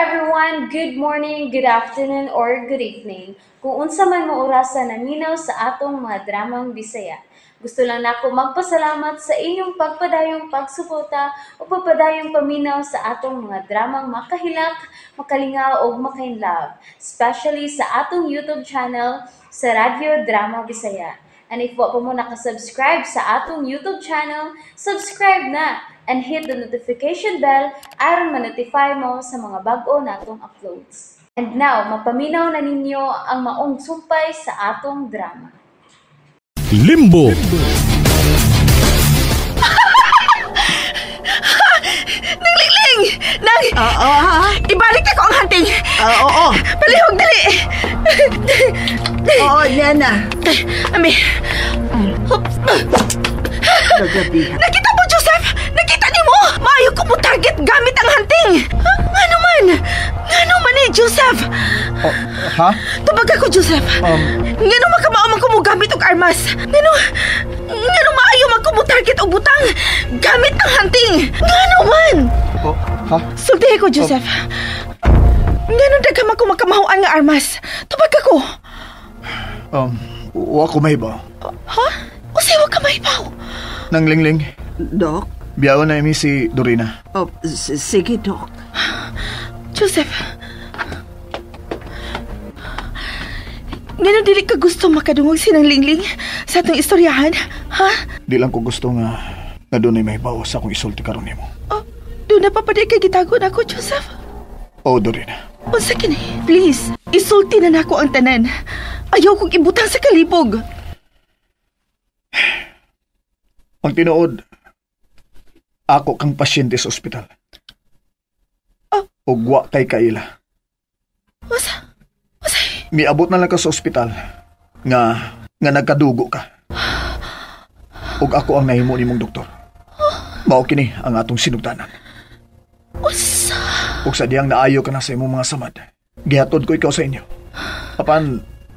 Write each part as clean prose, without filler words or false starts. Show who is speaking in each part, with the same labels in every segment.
Speaker 1: everyone! Good morning, good afternoon, or good evening. Kung unsa man mo orasa naminaw sa atong mga dramang Bisaya. Gusto lang nako magpasalamat sa inyong pagpadayong pagsuporta o pagpadayong paminaw sa atong mga dramang makahilak, makalingaw o makainlove, especially sa atong YouTube channel sa Radyo Drama Bisaya. And if wa pa mo nakasubscribe sa atong YouTube channel, subscribe na and hit the notification bell aron ma-notify mo sa mga bag-o natong uploads. And now, mapaminaw na ninyo ang maong sumpay sa atong drama.
Speaker 2: Limbo.
Speaker 3: Nang Lingling! Nang!
Speaker 4: Oo, ha?
Speaker 3: Ibalik na ko ang hunting!
Speaker 4: Oo.
Speaker 3: Palihog, dali!
Speaker 4: Oo, Nena.
Speaker 3: Ami. Oops.
Speaker 4: Kagabi.
Speaker 3: Nakita mo, Joseph! Nakita ni mo! Maayo ko mo target gamit ang hunting! Ngano man? Ngano man eh, Joseph?
Speaker 5: Oh, ha?
Speaker 3: Tubag ako, Joseph. Ngano makamao man ko mo gamit og armas? Ngano maayo man ko mo target og butang gamit ang hunting? Ngano man?
Speaker 5: Oh, ha?
Speaker 3: Sultihi ko, Joseph. Ngano daghan man ko makamahuan nga armas? Tubag ako.
Speaker 5: Wa ko mahibaw.
Speaker 3: Ha? Usay wa ka mahibaw?
Speaker 5: Nang Lingling.
Speaker 4: Dok?
Speaker 5: Biyawan na imi si Dorina.
Speaker 4: Oh, sige, Dok.
Speaker 3: Joseph. Ngano dili ka gusto makadungog sinang Lingling sa atong istoryahan? Ha?
Speaker 5: Di lang ko gusto nga dunay mahibaw sa akong isulti karon nimo.
Speaker 3: Oh, doon na papaday kay gitago nako, Joseph.
Speaker 5: Oh, Dorina.
Speaker 3: Unsa kini? Please, isulti na nako ang tanan. Ayaw kong ibutang sa kalibog.
Speaker 5: Ang tinuod, ako kang pasyente sa ospital.
Speaker 3: Oh.
Speaker 5: Ug wa kay kaila.
Speaker 3: Usa? Usa?
Speaker 5: Miabot na lang ka sa ospital nga nagkadugo ka. Ug ako ang nahimo nimong doktor. Mao kini ang atong sinugdanan.
Speaker 3: Usa?
Speaker 5: Ug sa diyang naayo ka na sa imong mga samad, gihatod ko ikaw sa inyo.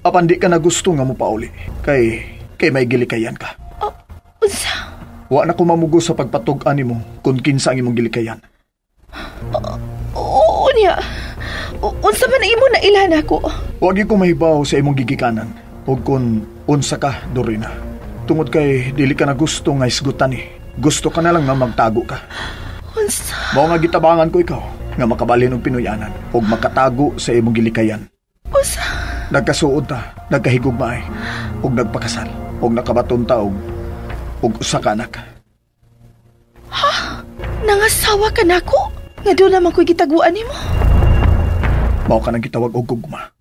Speaker 5: Apan di ka na gusto nga mopauli kay may gilikayan ka.
Speaker 3: Oh, unsa?
Speaker 5: Wa na ko mamugo sa pagpatug-an nimo kung kinsa ang imong gilikayan.
Speaker 3: Oo niya. Unsa man ang imo na ilan ako?
Speaker 5: Wa gyud ko mahibaw sa imong gigikanan ug kung unsa ka, Dorina. Tungod kay dili ka na gusto nga isgutan ni. Gusto ka na lang nga magtago ka.
Speaker 3: Unsa?
Speaker 5: Mao nga gitabangan ko ikaw nga makabalhin og Pinoyanan ug makatago sa imong gilikayan.
Speaker 3: Unsa?
Speaker 5: Nagkasuod ta, nagkahigugmaay, ug nagpakasal, ug nakabaton ta og usa ka anak.
Speaker 3: Ha? Nangasawa ka nako? Nga doon naman ko'y gitaguan nimo.
Speaker 5: Mao ka nang gitawag og gugma.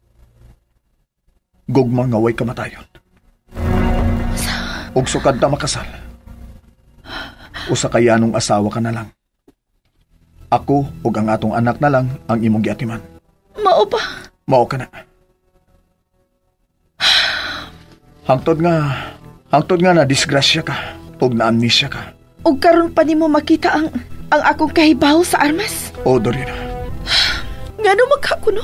Speaker 5: Gugma nga way kamatayon.
Speaker 3: Unsa?
Speaker 5: Ug sukad ta makasal, usa ka yanong asawa ka na lang. Ako ug ang atong anak na lang ang imong giatiman.
Speaker 3: Mao ba?
Speaker 5: Mao ka na. Hangtod nga na disgrasya ka ug na amnesia ka.
Speaker 3: Ug karon pa nimo makita ang akong kahibaw sa armas?
Speaker 5: O, Dorina.
Speaker 3: Ngano magkakuno?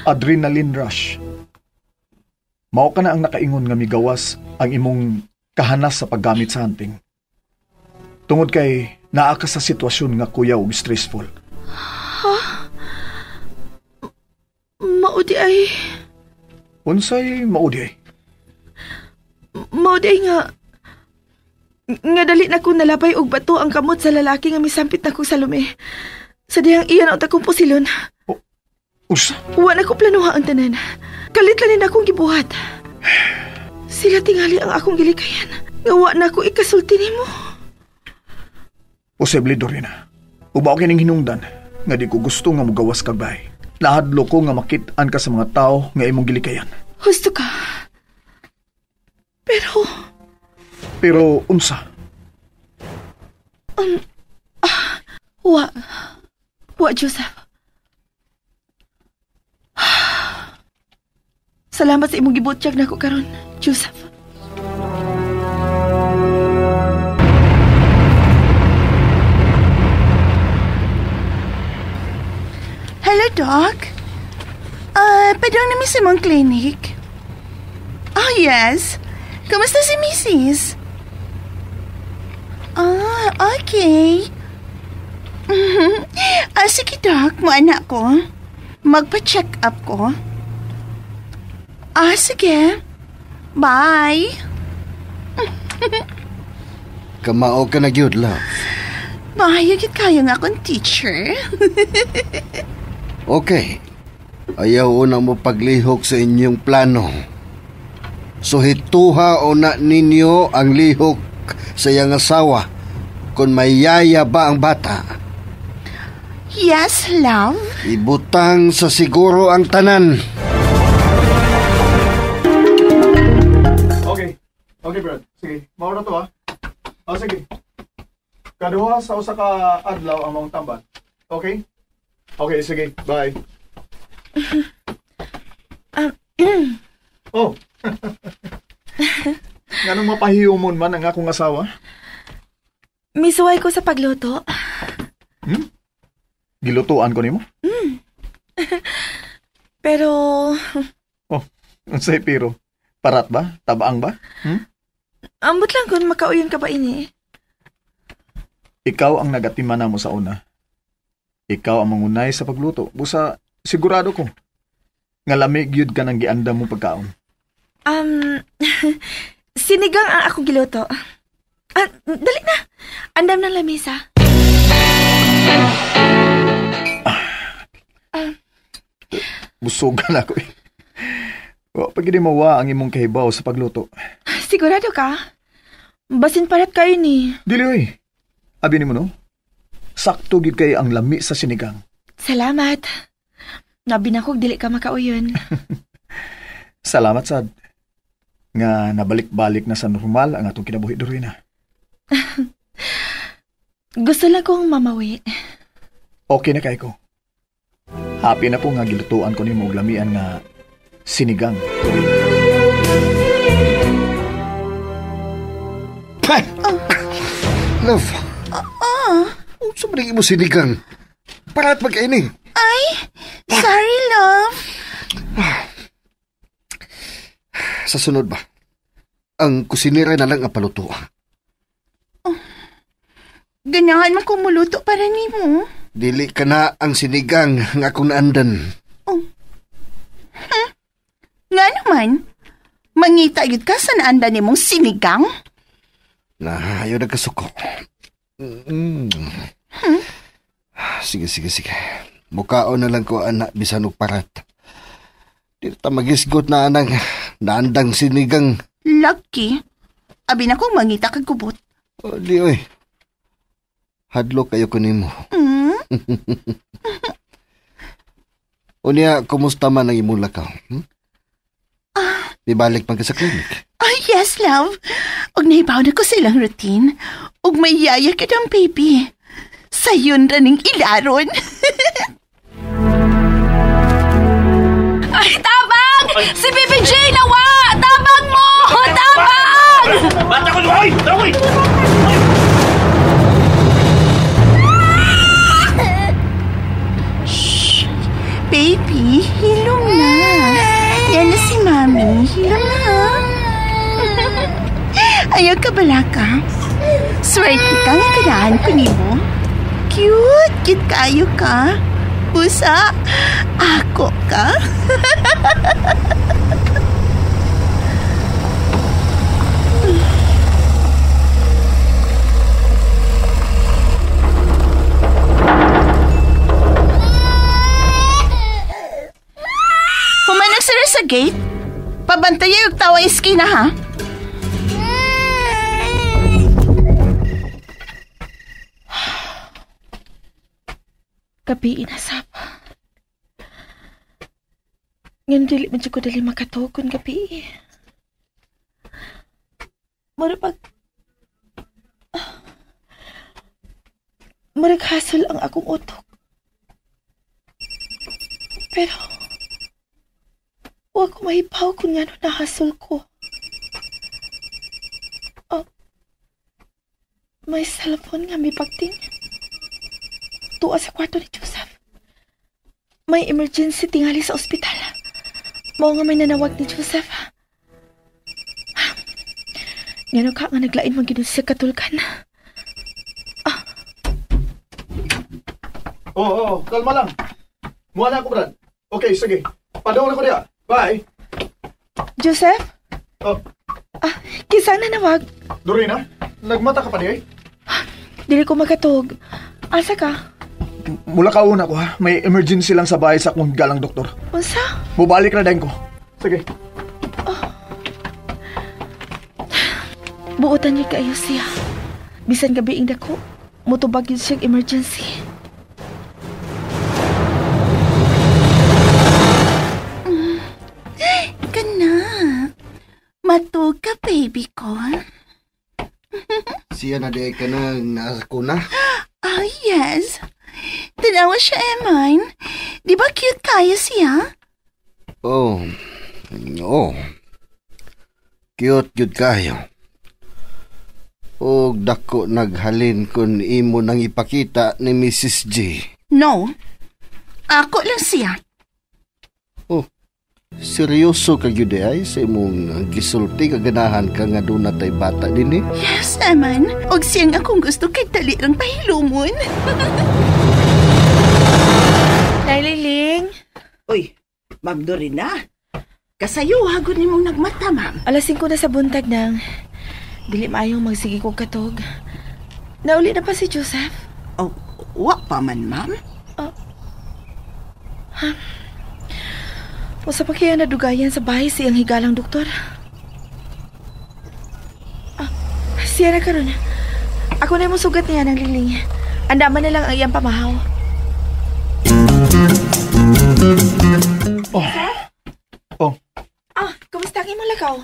Speaker 5: Adrenaline rush. Mao ka na ang nakaingon nga migawas ang imong kahanas sa paggamit sa hunting. Tungod kay naa ka sa sitwasyon nga kuyaw ug stressful.
Speaker 3: Ha? Maudi ay...
Speaker 5: Unsay maudi ay?
Speaker 3: Maudi ay nga dali na ko nalabay og bato ang kamot sa lalaki nga misampit na ko sa lumi. Sa dihang iyan ang takong pusilon.
Speaker 5: Usa?
Speaker 3: Wa na ko planuha ang tanan. Kalit lang din akong gibuhat. Sila tingali ang akong gilikayan. Nga wa na ko ikasulti nimo.
Speaker 5: Posible, Dorina. Ubaw kining hinungdan nga di ko gusto nga mugawas kag bahay. Nahadlo ko nga makit-an ka sa mga tao nga imong gilikayan.
Speaker 3: Husto ka. Pero...
Speaker 5: Pero unsa?
Speaker 3: Wa. Wa, Joseph. Salamat sa imong gibutyag nako karon, Joseph.
Speaker 6: Hello, Doc. Padong na mi sa mong clinic. Oh, yes. Kamusta si Mrs.? Ah, okay. Sige, Doc. Doc, mo anak ko. Magpa-check up ko. Ah, sige. Bye.
Speaker 7: Kamao ka na gyud, love.
Speaker 6: Maayo gyud kayo nga akong teacher.
Speaker 7: Okay. Ayaw una mo paglihok sa inyong plano. So hituha una ninyo ang lihok sa iyang asawa kung may yaya ba ang bata.
Speaker 6: Yes, love.
Speaker 7: Ibutang sa siguro ang tanan.
Speaker 5: Okay. Okay, Brad. Sige, maura to ha. Ah, sige. Kaduha sa usa ka adlaw ang maong tamban. Okay? Okay, sige. Bye. Oh. Nganong mapahiyumon man ang akong asawa?
Speaker 3: Misuway ko sa pagluto.
Speaker 5: Gilutuan ko nimo?
Speaker 3: Pero...
Speaker 5: Oh, unsay pero? Parat ba? Tabaang ba?
Speaker 3: Ambot lang kung makauyon ka ba ini.
Speaker 5: Ikaw ang nagatiman na mo sa una. Ikaw ang mangunay sa pagluto. Busa, sigurado ko. Nga lamig yun ka ng giandam mo pagkaon.
Speaker 3: Sinigang ang akong giluto. Ah, dali na. Andam ng lamesa.
Speaker 5: Busugan ako eh. Wa pa gid mawa ang imong kahibaw sa pagluto.
Speaker 3: Sigurado ka? Basin parat kayo ni.
Speaker 5: Dili oy. Abi nimo no? Sakto gid kay ang lami sa sinigang.
Speaker 3: Salamat. Nabi na kog dili ka makauyon.
Speaker 5: Salamat sad. Nga nabalik-balik na sa normal ang atong kinabuhi Dorina.
Speaker 3: Gusto lang kong mamawi.
Speaker 5: Okay na kay ko. Happy na ko nga gilutuan ko nimo og lamian nga sinigang.
Speaker 7: Ay! Love. Unsa man imo sinigang? Parat pagkaini.
Speaker 6: Ay, sorry love.
Speaker 7: Sa sunod ba? Ang kusinera na lang ang paluto.
Speaker 6: Oh. Ganahan man kong muluto para nimo.
Speaker 7: Dili ka na ang sinigang nga akong naandan.
Speaker 6: Oh. Nga naman, mangita yun ka sa naandan nimong sinigang?
Speaker 7: Na, ayaw nagkasuko. Sige, sige, sige. Mukaon na lang ko, anak, bisan og parat. Di ta magisgot na anang naandang sinigang.
Speaker 6: Lucky. Abi na kong mangita kag kubot.
Speaker 7: O, di, oy. Hadlok kayo ko nimo. Unya, kumusta man ang imong lakaw? Ibalik man ka sa clinic.
Speaker 6: Oh, yes, love. Og nahibaw na ko sa ilang routine. Og may yaya ka ng baby. Sayon ra ning ilaron.
Speaker 8: Ay, tabang! Si Baby J nawa! Tabang mo! Tabang!
Speaker 2: Bata ko! Ay! Ay!
Speaker 6: Shh! Baby, hilom na. Yan na si Mami. Hilom na, ha? Ayaw ka balaka. Swerte ka nga kanahan ko nimo. Cute! Cute kayo ka. Pusa, ako ka. Humanag sila sa gate. Pabantay yung tawa iskina, ha?
Speaker 3: Gabi inasap. Ngayon dili man ko dali makatokon gabi. Murag hasol ang akong utok. Pero wa ko mahibaw kung ngano nahasol ko. Oh, may cellphone nga may pagting. Tuwa sa kwarto ni Joseph. May emergency tingali sa ospital. Mao nga may nanawag ni Joseph. Ngano ka nga naglain man gid sa katulkan. Ah.
Speaker 5: Oo, kalma lang. Muha na ako, Brad. Okay, sige. Padung na ko diha. Bye.
Speaker 3: Joseph?
Speaker 5: Oh.
Speaker 3: Ah, kinsa nanawag?
Speaker 5: Dorina, nagmata ka pa diay?
Speaker 3: Dili ko makatug. Asa ka?
Speaker 5: Mula ka una ko ha. May emergency lang sa bahay sa akong galang doktor.
Speaker 3: Unsa?
Speaker 5: Mubalik na dayon ko. Sige.
Speaker 3: Oh. Buotan niya kaayo siya. Bisan gabi ing dako, mutubag yun siyang emergency.
Speaker 6: Kana. Matug ka, baby ko.
Speaker 7: Siya na di ka na nasa na.
Speaker 6: Oh, yes. Tanawa siya, Emine. Di ba cute kaya siya?
Speaker 7: Oh. Oh. Cute gyud kayo. Og dako naghalin kun imo nang ipakita ni Mrs. G.
Speaker 6: No. Ako lang siya.
Speaker 7: Oh. Seryoso ka gyud ay sa imong gisulti kaganahan ka nga duna tay bata dinhi?
Speaker 6: Yes, Eman. Og siyang akong gusto kay dali lang pahilumon.
Speaker 3: Nay Liling.
Speaker 4: Uy, Ma'am Dorina. Kasayo hagod nimong nagmata, ma'am.
Speaker 3: 5 na sa buntag nang. Dili maayong magsige kog katog. Nauli na pa si Joseph?
Speaker 4: Oh, wa pa man, ma'am.
Speaker 3: Oh. Ha? Usa pa kaya nadugayan sa bahay siyang higalang doktor? Ah, siya na karon. Ako na yung sugat niya ng Liling. Andaman na lang ang iyang pamahaw.
Speaker 5: Oh. Oh.
Speaker 3: Ah, kumusta ang imong lakaw?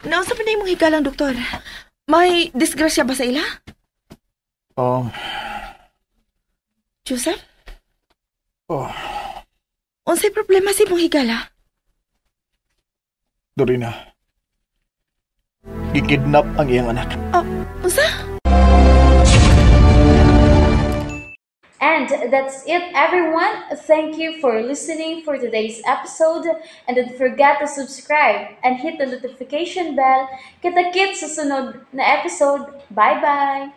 Speaker 3: Naunsa pa na imong higalang doktor? May disgrasya ba sa ila?
Speaker 5: Oh.
Speaker 3: Joseph?
Speaker 5: Oh.
Speaker 3: Unsay problema sa imong higala?
Speaker 5: Dorina. Gikidnap ang iyang anak.
Speaker 3: Oh, unsa?
Speaker 1: And that's it, everyone. Thank you for listening for today's episode. And don't forget to subscribe and hit the notification bell. Kita-kits sa sunod na episode. Bye-bye!